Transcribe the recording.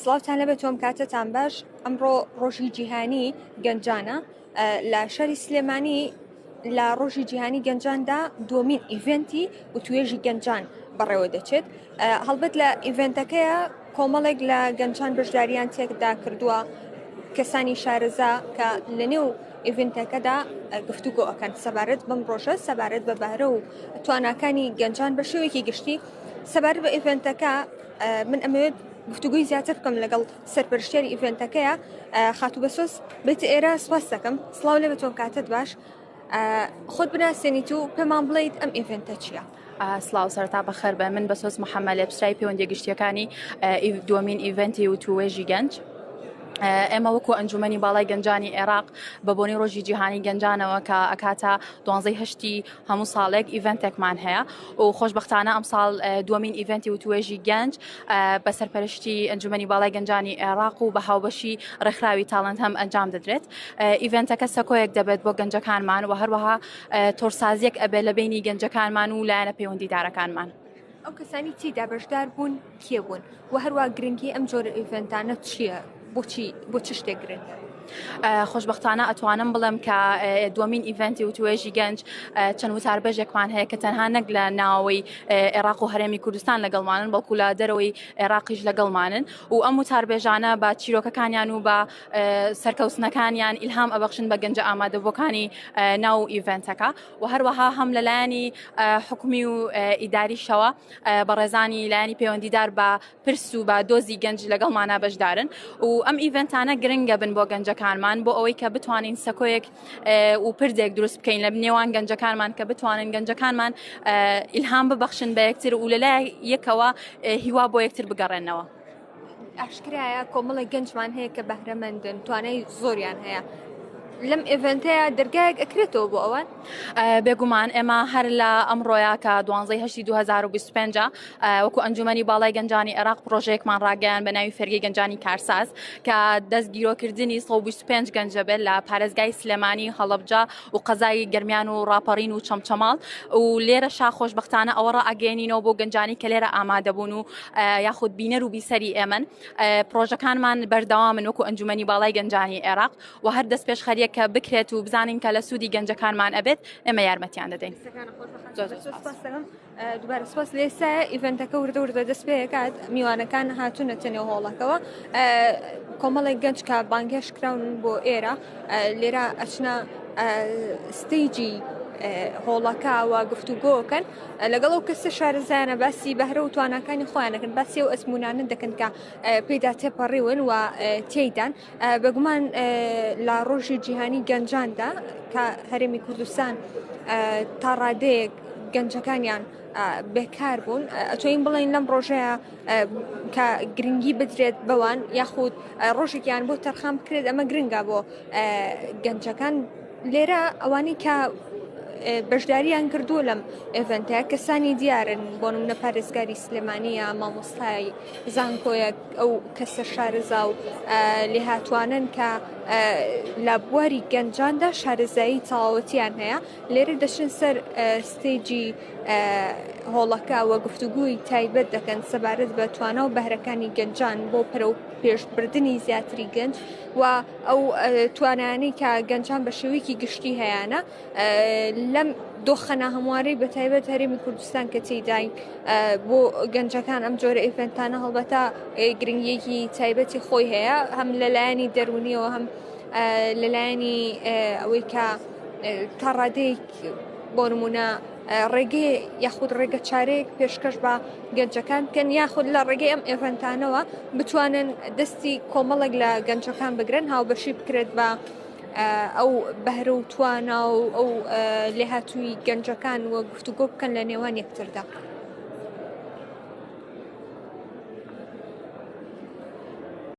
سڵاوتان لەبێت تۆم کاتەتان باش ئەمڕۆ ڕۆژی جیهانی گەنجانە لە شاری سلێمانی لە ڕۆژی جیهانی گەنجاندا دووەمین event ی وتوێژی گەنجان بەڕێوە دەچێت هەڵبەت لە event ەکەیە کۆمەڵێک لە گەنجان بەشداریان تێکدا کردووە کەسانی شارەزا کە لە نێو event ەکەدا گفتوگۆ ئەکەن سەبارەت بەم ڕۆژە سەبارەت بە بەهرە و تواناکانی گەنجان بە شێوەیەکی گشتی سەبارەت بە event ەکە من ئەمەوێت گفتوگۆی زیاتر بکەم لەگەڵ سەرپەرشتیاری event ەکەیە خاتوو بەسۆز بێت ئێرە سپاس دەکەم سڵاو لێ بەتۆم کاتت باش خۆت بناسێنیت و پێمان بڵیت ئەم event ە چییە؟ سڵاو سەرتا بەخەر بە من بەسۆز محەممە لێپرسراوی پەیوەندیە گشتیەکانی دووەمین event ی وتووێژی گەنج. ئێمە وەکو ئەنجومەنی باڵای گەنجانی عێراق بە بۆنی ڕۆژی جیهانی گەنجانەوە کە ئەکاتە دوانزەی هەشتی هەموو ساڵێک event ێکمان هەیە و خۆشببختانە ئەمساڵ دووەمین event ی وتوێژی گەنج بە سەرپەرشتی ئەنجومەنی باڵای گەنجانی عێراق و بە هاوبەشی ڕێکخراوی تاڵنت هەم ئەنجام دەدرێت. event ەکە سەکۆیەک دەبێت بۆ گەنجەکانمان و هەروەها تۆڕسازیەک ئەبێت لە بینی گەنجەکانمان و لایەنە پەیوەندیدارەکانمان. ئەو کەسانی تێیدا بەشدار بوون کێ بوون و هەروا گرنگی ئەم جۆرە event انە چییە؟ بۆچی بۆ چ شتێک گرنگە؟ خۆشبەختانە ئەتوانم بڵێم کە دووەمین event ی وتوێژی گەنج چەند وتاربێژێکمان هەیە کە تەنها نەک لە ناوەوەی عێراق و هەرێمی کوردستان لەگەڵمانن بەڵکو لە دەرەوەی عێراقیش لەگەڵمانن و ئەم وتاربێژانە بە چیرۆکەکانیان و بە سەرکەوتنەکانیان ئیلهام ئەبەخشن بە گەنجە ئامادەبووەکانی ناو event ەکە و هەروەها هەم لەلایەنی حکومی و ئیداریشەوە بەڕێزانی لایەنی پەیوەندیدار بە پرس و بە دۆزی گەنج لەگەڵمانە بەشدارن و ئەم event انە گرنگە بن بۆ گەنجەکانمان بۆ ئەوەی کە بتوانین سەکۆیەک و پردێک دروست بکەین لە نێوان گەنجەکانمان کە بتوانن گەنجەکانمان ئیلهام ببەخشن بە یەکتر و لەلای یەکەوە هیوا بۆ یەکتر بگەڕێنەوە. ئاشکرایە کۆمەڵێک گەنجمان هەیە کە بەهرەمەندن توانای زۆریان هەیە لەم event ەیە دەرگایەک ئەکرێتەوە بۆ ئەوان؟ بێگومان ئێمە هەر لە ئەمڕۆیا کە دوانزەی هەشتی 2025 وەکو ئەنجومەنی باڵای گەنجانی عێراق پرۆژەیەکمان ڕاگەیان بە ناوی فێرگەی گەنجانی کارساز کە دەستگیرۆکردنی 125 گەنجە بێت لە پارێزگای سلێمانی هەڵەبجە و قەزای گەرمیان و ڕاپەڕین و چەمچەماڵ و لێرە شا خۆشببختانە ئەوە ڕائەگەێنینەوە بۆ گەنجانی کە لێرە ئامادەبوون و یاخود بینەر و بیسەری ئێمەن پرۆژەکانمان بەردەوامن وەکو ئەنجومەنی باڵای گەنجانی عێراق و هەر دەست پێشخەریەک کە بکرێت و بزانین کە لە سوودی گەنجەکانمان ئەبێت ئێمە یارمەتیان دەدەین. دووبارە سپاس لە ئێستا event ەکە وردە وردە دەست پێکات میوانەکان هاتوونەتە نێو هۆڵەکەوە کۆمەڵێک گەنج کە بانگهێشت کراون بۆ ئێرە لێرە ئەچنە stage ی هۆڵەکە و گفتوگۆکەن لەگەڵ ئەو کەسە شارەزایانە باسی بەهرە و تواناکانی خۆیان دەکەن باسی ئەو ئەزموونانە دەکەن کە پێیدا تێپەڕیون و تێیدان بێگومان لە ڕۆژی جیهانی گەنجاندا کە هەرێمی کوردستان تا ڕادەیەک گەنجەکانیان بێکار بوون ئەتوانین بڵێین لەم ڕۆژەیە کە گرنگی بدرێت بەوان یاخود ڕۆژێکیان بۆ تەرخان بکرێت ئەمە گرنگە بۆ گەنجەکان لێرە ئەوانەی کە بەشداریان کردووە لەم event ە کەسانی دیارن بۆ نمونە پارێزگاری سلێمانیە مامۆستای زانکۆیە ئەو کەسە شارەزا و لێهاتوانن کە لە بواری گەنجاندا شارەزایی تەواوەتیان هەیە لێرە دەچن سەر stage ی هۆڵەکە وە گفتوگوی تایبەت دەکەن سەبارەت بە توانا و بەهرەکانی گەنجان بۆ پەرە و پێشبردننی زیاتری گەنج و ئەو توانایانەی کە گەنجان بە شێوەیەکی گشتی هەیانە لەم دۆخە ناهەموارەی بە تایبەت هەرێمی کوردستان کە تێیداین بۆ گەنجەکان ئەم جۆرە event انە هەڵبەتە گرنگیەکی تایبەتی خۆی هەیە هەم لەلایەنی دەرونیەوە هەم لەلایەنی ئەوەی کە تا ڕادەیەک بۆ نمونە ڕێگەی یاخود ڕێگە چارەیەک پێشکەش بە گەنجەکان بکەن یاخود لە ڕێگەی ئەم event انەوە بتوانن دەستی کۆمەڵێک لە گەنجەکان بگرن هاوبەشی بکرێت بە ئەو بەهرە و توانا و ئەو لێهاتووی گەنجەکان و گفتوگۆ بکەن لە نێوان یەکتردا.